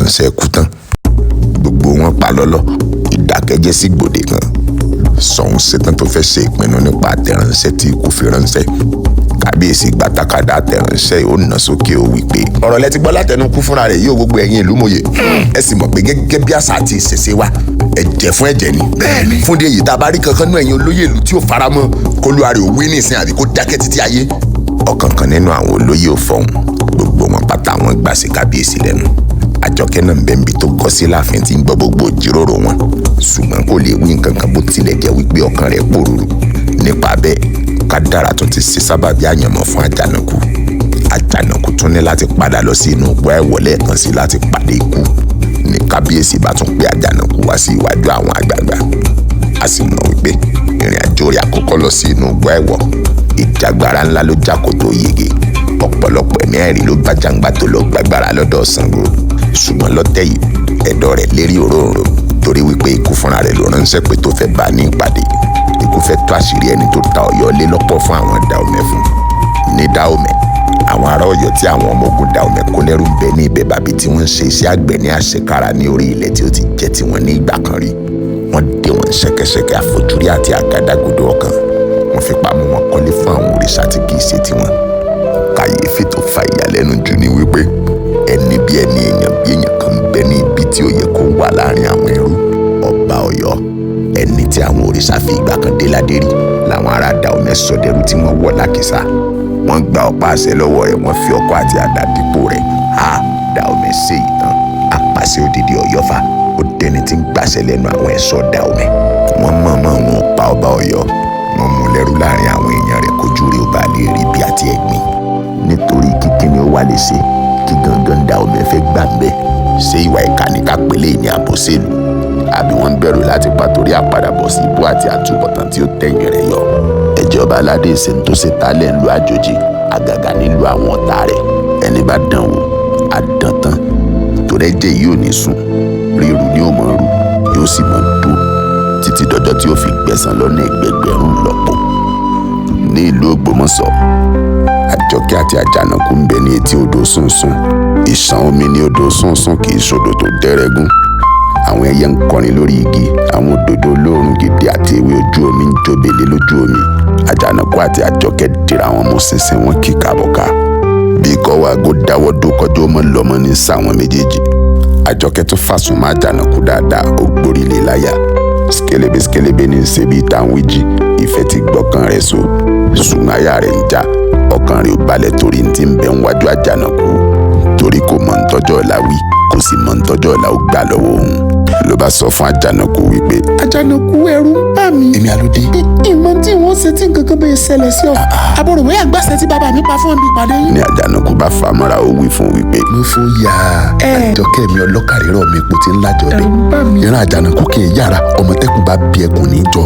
àtẹ̀ránṣẹ́ kú tán. Gbogbo wọn pa lọ́lọ́, ìdákẹ́jẹ́ sí gbòde kan. Ṣọ̀ún ṣetán tó fẹ́ ṣe ìpinnu nípa àtẹ̀ránṣẹ́ tí ikú fi ránṣẹ́. Kábíyèsí gba tákàdá àtẹ̀ránṣẹ́, ó nà sókè, ó wí pé, ọ̀rọ̀ lẹ ti gbọ́ látẹnu kú fúnra rẹ̀ yóò, gbogbo ẹ̀yin ìlú mòye. Ẹ sì mọ̀ pé gẹ́gẹ́ bí àṣà àti ìṣẹ̀ṣe wa, ẹ̀jẹ̀ fún ẹ̀jẹ̀ ni. Bẹ́ẹ̀ni. Fún de èyí, tá a bá rí kankan nú ẹ̀yin olóyè ìlú tí ò faramọ́, kólúwa rẹ̀ ò wí nísìn àbí kó dákẹ́ títí ayé. Ọ̀kankan nínú àwọn olóyè ò fọhùn, gbogbo wọn pátá wọn gbà sí kábíyèsí lẹ́nu. Àjọkẹ́ náà ń bẹ níbi tó gọ́ sí láàfin tí ń gbọ́ gbogbo ìjíròrò wọn, ṣùgbọ́n kò lè wí nǹkan kan, bó tilẹ̀ jẹ́ wípé ọkàn rẹ̀ pòrúurú. Nípa bẹ́ẹ̀, kádàrá tún ti ṣe sábàbí àyànmọ́ fún Àjànàkú. Àjànàkú tún ní láti padà lọ sí inú igbó ẹ̀wọ̀ lẹ́ẹ̀kan sí láti pàdé ikú. Ní kábíyèsí bá tún pé Àjànàkú wá sí iwájú àwọn àgbààgbà. A sì mọ̀ wípé ìrìn àjò rẹ̀ àkọ́kọ́ lọ sí inú igbó ẹ̀wọ̀, ìjàgbara ńlá ló jà kó tó yege. Ọ̀pọ̀lọpọ̀ ẹ̀mí àìrí ló bá jàǹgbá tó lọ gbàgbára lọ́dọ̀ Ṣàngó. Ṣùgbọ́n lọ́tẹ̀ yìí, ẹ̀dọ̀ rẹ̀ lérí òróǹro, torí wípé ikú fúnra rẹ̀ ló ránṣẹ́ pé tó fẹ́ bá ní ìpàdé. Ikú fẹ́ tó àṣírí ẹni tó ta Ọ̀yọ́ lé lọ́pọ̀ fún àwọn Dahomey fún. Ní Dahomey, àwọn ará Ọ̀yọ́ tí àwọn ọmọ ogun Dahomey kó lẹ́rú ń bẹ ní ibẹ̀ bàbí tí wọ́n ń ṣe iṣẹ́ àgbẹ̀ ní àṣekára ní orí ilẹ̀ tí ó ti jẹ́ tiwọn ní ìgbà kan rí. Wọ́n dé wọn ṣẹ̀kẹ̀ṣẹ̀kẹ̀ àfojúrí àti àgádágodo ọkàn. Wọ́n fipá mú wọn kọ́lé fún àwọn òrìṣà tí kì í ṣe tiwọn. Kàyéfì tó fa ìyàlẹ́nu jù ni wípé ẹni bí ẹni, èèyàn bí èèyàn kan ń bẹ ní ibi tí ó yẹ kó wà láàrin àwọn ẹrú. Ọba Ọ̀yọ́, ẹni tí àwọn òrìṣà fi ìgbà kan dé ládé rí, làwọn ará Dahomey sọdẹrú tí wọ́n wọ̀ lákìsà. Wọ́n gba ọ̀pá àṣẹ lọ́wọ́ rẹ̀, wọ́n fi ọkọ́ àti àdá dípò rẹ̀. A Dahomey ṣe ìtàn apàṣẹ odidi Ọ̀yọ́fà, ó dẹni tí ń gbàṣẹ lẹ́nu àwọn ẹ̀ṣọ́ Dahomey. Wọ́n mọ̀ọ́mọ̀ wọn pa ọba Ọ̀yọ́, wọ́n mú lẹ́rú láàrin àwọn èèyàn rẹ̀ kójú rẹ̀ ó bá lè rí bí àti ẹ̀gbin. Nítorí kíkín ni ó wà lè ṣe kí gangan Dahomey fẹ́ gbà ń bẹ́? Ṣé ìwà ìkà ní ká pélé ní àbòsílù, àbí wọ́n ń bẹ̀rù láti pa torí àpadàbọ̀ sí ibú àti àtúbọ̀tán tí ó tẹ̀yìn rẹ̀ yọ? Ẹ̀jẹ̀ ọba aládé ìsìn tó ṣe tálẹ̀ ń lu àjòjì, àgàgà nílùú àwọn ọ̀tá rẹ̀. Ẹni bá dán wò á dán tán, torí ẹ̀jẹ̀ yìí ò ní sùn, ríru ni ó mọ̀ rú, yóò sì mọ̀ dùn títí dọjọ́ tí ó fi gbẹ̀san lọ́nà ẹgbẹgbẹ̀rún lọ́pọ̀. Ní ìlú Ògbómọ̀ṣọ́, Àjọkẹ́ àti Àjànàkú ń bẹ ní etí odò Sùnsùn. Ìṣàn omi ní odò Sùnsùn, kì í ṣodò tó dẹ́rẹ́gún. Àwọn ẹyẹ ń kọrin lórí igi, àwọn òdòdó olóòórùn gidi àti ewé ojú omi ń jóbele lójú omi. Àjànàkú àti Àjọkẹ́ dira wọn mú ṣinṣin, wọn kì kábọ̀ká bí kọ́wọ́ aago dáwọ́ dó kọjú ọmọ lọ́mọ ní sáwọn méjèèjì. Àjọkẹ́ tó fàsùn má Àjànàkú dáadáa, ó gbórí lé láyà. Skelebe skelebe ní í ṣe bíi táwọn jí ìfẹ́ ti gbọ́kàn rẹ̀ so, ṣùgbọ́n àyà rẹ̀ ń já, ọkàn rẹ̀ ò balẹ̀ torí ní ti ń bẹ níwájú Àjànàkú, torí kò mọ̀ ntọ́jọ́ ọ̀la wí, kò sì mọ̀ ntọ́jọ́ ọ̀la ó gbà lọ́wọ́ òun. Ló bá sọ fún Àjànàkú wípé, Àjànàkú, ẹ̀rù ń bà mí. Èmi àlódé. Ìmọ̀ tí wọ́n ṣe tí nǹkan kan bẹ́ẹ̀ ṣẹlẹ̀ sí ọ. Àbúrò bóyá gbàṣẹ tí bàbá mi pa fún ọbí ìpàdé yín. Ní Àjànàkú bá fà á mọ́ra, ó wí fún wípé, Mo fò yà. Ẹ. Àjọkẹ́ mi ọlọ́kàrírọ̀ mi, epo ti ń lájọ Ẹ̀rù ń bà mí. bẹ́ẹ̀. Ìran Àjànàkú kì í yára, ọmọ tẹ́kùn bá bí ẹkùn ní í jọ.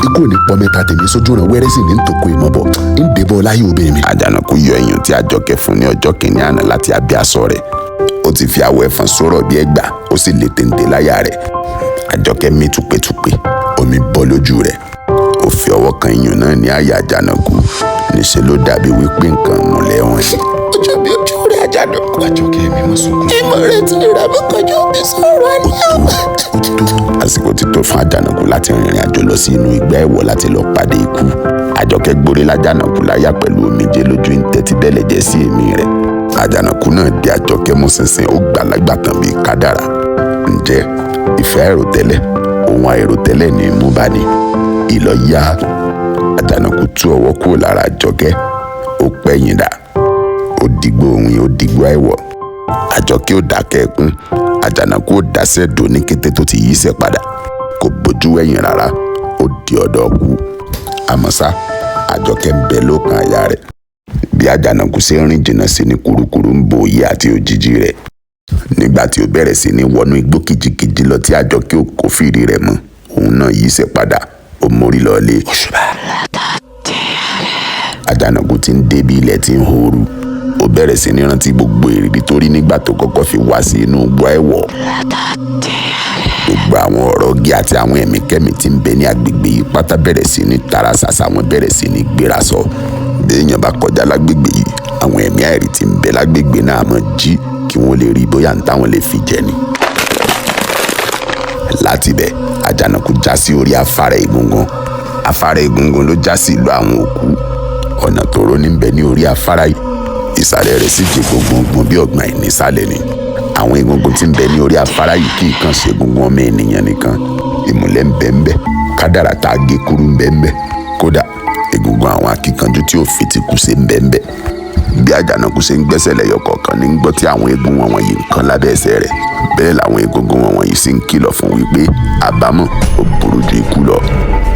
Ikú ò ní pọ́ mẹ́ta tèmi sójú ràn wẹ́rẹ́ sì ní tòkó ìmọ̀ bọ̀ ń débọ̀ láyé obìnrin mi. Àjànàkú yọ ẹyùn tí Àjọkẹ́ fún ní ọjọ́ kìíní àná láti abẹ́ aṣọ rẹ̀. Ó ti fi awọ ẹ̀fọn sọ̀rọ̀ bí ẹgbà, ó sì lè téńté láyà rẹ̀. Àjọkẹ́ mí túpetúpe, omi bọ́ lójú rẹ̀. Ó fi ọwọ́ kan iyùn náà ní àyà Àjànàkú. Níṣẹ́ ló dàbí wípé nǹkan múlẹ̀ wọn ni. Ojú mi, ojú rẹ̀, Àjànàkú. Àjọkẹ́ mi, wọ́n sunkún. Ìmọ̀ rẹ̀ ti rà mí kọjú mi sọ̀rọ̀ àníyàn. Ó tó. Àsìkò ti tó fún Àjànàkú láti rìnrìn àjò lọ sí inú ìgbà ẹ̀wọ̀ láti lọ pàdé ikú. Àjọkẹ́ gbórí lájànàkú láyà pẹ̀lú omijé lójú, ń tẹ́tí bẹ́lẹ̀ jẹ́ sí èmi rẹ̀. Àjànàkú náà di Àjọkẹ́ mú ṣinṣin, ó gbàlagbà tán bíi kádàrá. Ǹjẹ́ ìfẹ́ àìròtẹ́lẹ̀, ohun àìròtẹ́lẹ̀ ní í mú bá ní ìlọ́yà. Àjànàkú tú ọwọ́ kúrò lára Àjọkẹ́, ó pẹ̀yìn dà, ó dìgbò òun, ó dìgbò àìwọ̀. Àjọkẹ́ ò dákẹ́ ẹkún, Àjànàkú ò dáṣẹ́ dò. Ní kété tó ti yíṣẹ́ padà, kò bójú wẹ̀yìn rárá, ó di ọ̀dọ̀ kú. Àmọ́ ṣá, Àjọkẹ́ ń bẹ lókàn àyà rẹ̀. Bí Àjànàkú ṣe ń rìn jìnnà sí ní kurukuru ń bo òye àti òjìji rẹ̀. Nígbà tí ó bẹ̀rẹ̀ sí ní wọnú igbó kìjikìji lọ tí Àjọkẹ́ ò kófìrí rẹ̀ mọ́, òun náà yíṣẹ́ padà, ó mórí lọlé. Àjànàkú ti ń débi ilẹ̀ tí ń horu. Ó bẹ̀rẹ̀ sí ní rántí gbogbo ìrírí tó rí nígbà tó kọ́kọ́ fi wá sí inú igbó ẹ̀wọ̀. Gbogbo àwọn ọ̀rọ̀ ọ̀gí àti àwọn ẹ̀mí kẹ́mí tí ń bẹ ní agbègbè yìí pátá bẹ̀rẹ̀ sí ní tara ṣàṣà, wọn bẹ̀rẹ̀ sí ní gbéra sọ. Bí èèyàn bá kọjá lágbègbè yìí, àwọn ẹ̀mí àìrí tí ń bẹ lágbègbè náà mọ̀ jí. kí wọ́n lè rí bóyá ń táwọn lè fi jẹ ni. Láti ibẹ̀ Àjànàkú já sí orí afárá egungun. Afárá egungun ló já sí ìlú àwọn òkú. Ọ̀nà tóóró níbẹ̀ ní orí afárá yìí, ìsàlẹ̀ rẹ̀ sì jẹ́ gbogbogbò bí ọ̀gbìn àìnísàlẹ̀ ni. Àwọn egungun tí ń bẹ ní orí afárá yìí kì í kàn ṣe egungun ọmọ ènìyàn nìkan. Ìmùlẹ̀ ń bẹ ń bẹ, kádàrá tá a gé kúrú ń bẹ ń bẹ, kódà egungun àwọn akíkanjú tí ò fi ti kú ṣe ń bẹ ń bẹ. Bí Àjànàkú ṣe ń gbẹ́sẹ̀ lẹ́yọ kọ̀ọ̀kan ní ń gbọ́ tí àwọn eegun wọn wọ̀nyí ń kan lábẹ́ ẹsẹ̀ rẹ̀. Bẹ́ẹ̀ làwọn egungun wọn wọ̀nyí sì ń kìlọ̀ fún wípé àbámọ̀ ó burú ju ikú lọ.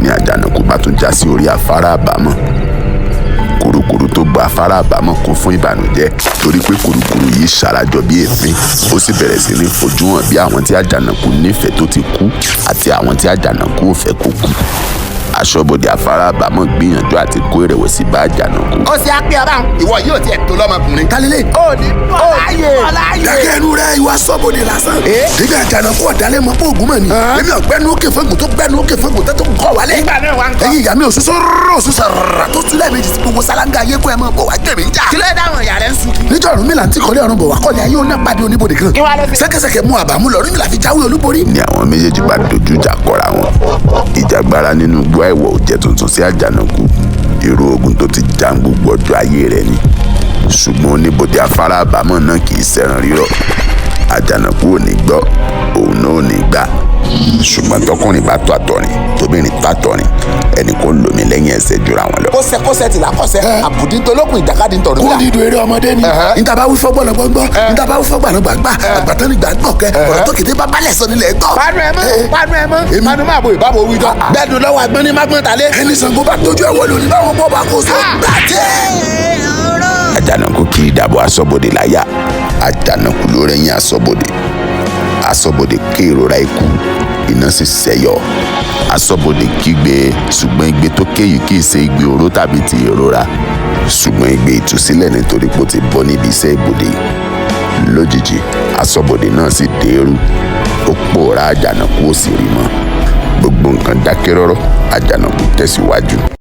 Ní Àjànàkú bá tún já sí orí afárá àbámọ̀. Kùrukùru tó gba afárá àbámọ̀ kún fún ìbànújẹ́ torí pé kùrukùru yìí ṣarajọ bí èéfín, ó sì bẹ̀rẹ̀ sí ní fojú hàn bí àwọn tí Àjànàkú nífẹ̀ẹ́ tó ti kú àti àwọn tí Àjànàkú ò fẹ́ kó kú. Aṣọ́bodè afárá àbámọ̀ gbìyànjú àti kó ìrẹ̀wẹ̀sì bá Àjànàkú. Ó ṣe á pé ọba ìwọ yóò tiẹ̀ tó lọ́mọkùnrin. Tálílé. Ó ní bọ́láyè. Dákẹ́ ẹnu rẹ, ìwà sọ́bodè lásán. Èmi Àjànàkú ọ̀dálẹ̀ mọ́ pé ògùn mọ̀ ni. Èmi ọ̀gbẹ́nu òkè fẹ́gùn tó gbẹ́nu òkè fẹ́gùn tó kọ́ wálé. Nígbà náà wà ń kọ́. Ẹ̀yin ìyá mi òṣùṣù rọ̀ òṣùṣù rà tó túlẹ̀ méjì tí gbogbo sálángà ayé kó ẹ mọ̀ bọ̀ wá gbẹ̀mí ń jà. Kí ló dáhùn ìyá rẹ̀ ń sun kí. Níjọ́ Ọ̀rúnmìlà tí kọ́lé ọ̀run bọ̀ wá kọ́lé ayé òun náà pàdé oníbodè kan. Kí wá ló ṣe? Ṣẹ́kẹ́ṣẹkẹ̀ mú àbámú lọ Ọ̀rúnmìlà fi jáwé olúborí. Ni àwọn méjèèjì bá dojú ìjà kọra wọn. Ìjàgbara nínú igbó àìwọ̀ ò jẹ́ tuntun sí Àjànàkú. Irú ogun tó ti já gbogbo ọjọ́ ayé rẹ̀ ni. Ṣùgbọ́n oníbodè afárá àbámọ̀ náà kì í ṣẹran rírọ̀. Àjànàkú ò ní gbọ́, òun náà ò ní gbà. Ṣùgbọ́n tọkùnrin bá tó àtọ̀rìn, tóbìnrin tó àtọ̀rìn, ẹnì kò lómi lẹ́yìn ẹsẹ̀ jura wọn lọ. Kóṣẹ kóṣẹ tìlà kọsẹ àbùdí tolókùn ìjàkadì ń tọrọ. Kó dídùn eré ọmọdé ni. Níta bá wí fọ́gbọ́n lọ́gbọ́n gbọ́, níta bá wí fọ́gbọ́n lọ́gbà gbà, àgbàtàn nígbà gbọ̀ kẹ́, ọ̀rọ̀ tó kété bá balẹ̀ sọ nílẹ̀ gbọ́. Panu ẹ mọ́, panu ẹ mọ́, panu máa bo ìbábo wí jọ. Gbẹ́dùn lọ́wọ́ agbọ́n ní mágbọ́n ta lé. Ẹni Ṣàngó bá tójú ẹ̀ wọlé òní báwọn bọ́ bá kó so. Gbàjẹ́. Àjànàkú kì í dàbọ̀ aṣọ́bodè láyà. Àjànàkú ló rẹ́yìn aṣọ́bodè. Aṣọ́bodè ké ìrora ikú, iná sì ṣẹ́yọ. Aṣọ́bodè kígbe, ṣùgbọ́n igbe tó ké yìí kì í ṣe igbe oró tàbí ti ìrora, ṣùgbọ́n igbe ìtúsílẹ̀ nítorí pé ó ti bọ́ níbi iṣẹ́ ibodè. Lójijì aṣọ́bodè náà sì dèrú, ó pòórá. Àjànàkú ò sì rí mọ́. Gbogbo nǹkan dákẹ́ rọ́rọ́. Àjànàkú tẹ̀síwájú.